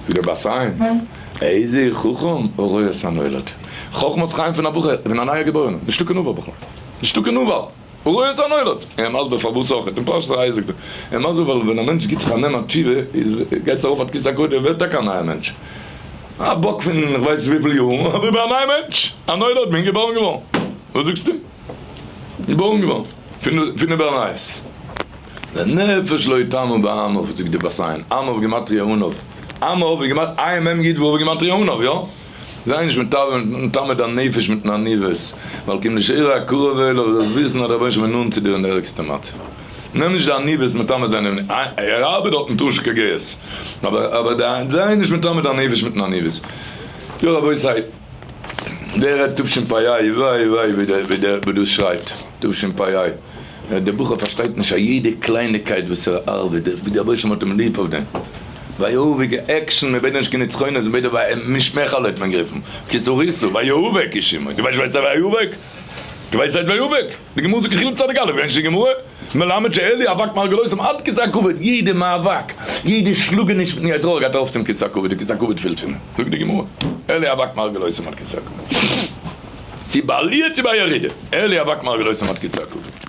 זאגט דער בת עין, איזה חכם הרואה את הנולד, חכמת חיים פון א בחור, פון א נייער געבוירענער, נישטא קיין עבר בכלל, נישטא קיין עבר, הרואה את הנולד, ער מסביר פארוואס אויך, אין פרשת ראה זאגט ער, ער מסביר ווייל ווען א מענטש גיבט זיך א נעם א תשובה, איז גייט עס ארויף עד כסא הכבוד, ער ווערט טאקע א נייער מענטש, א באק פון איך ווייס נישט וויפיל יארן, אבער איך בין א נייער מענטש, א נולד, בין געבארן געווארן, וואס זאגסטו? געבארן געווארן פון איבערנייס. לנפש לא יטמא בעמיו, זאגט די בת עין, עמיו גימטריא עניו, עמיו איז גמ' ע מ י ו גימטריא עניו, יא? זיי נישט מטמא דיין נפש מיטן עניוות, ווייל כי משער הקרוב אליו, זאלסט וויסן אז דער רבונו של עולם איז נאנט צו דיר אין די ערגסטע מצב. נעם נישט די עניוות מטמא זיין דעם, ער ארבעט דארט מיט אשכ ג, אבער אבער זיי נישט מטמא דיין נפש מיטן עניוות. יא רבותי, ווער רעדט תשפ א, וויי וויי ווי דאס שרייט תשפ א. דער בחור פארשטייט נישט א יעדע קלייניקייט וואס ער ארבעט, ווי דער רבוש"ע האט אים ליב אויף דעם. ויהאבק עקשן, מען בעט נישט קיין נצחונות, מען בעט נישט מעכעלע האט מען גערופן, כי סוריסו, ויהאבק איש עמו, דו ווייסט ווער ס'איז ויהאבק? דו ווייסט ווער ס'איז ויהאבק? די גמרא זאגט חילול צדיק א', נישט די גמרא? מלמד שאלי אבק מרגלותם עד כסא הכבוד, יעדע מאבק, יעדע שלאגעניש מיטן יצר הרע גייט ארויף צום כסא הכבוד, די כסא הכבוד פילט פון דעם, זאגט די גמרא, אלי אבק מרגלותם עד כסא הכבוד. צו בעליה צו ביי ירידה, אלי אבק מרגלותם עד כסא הכבוד.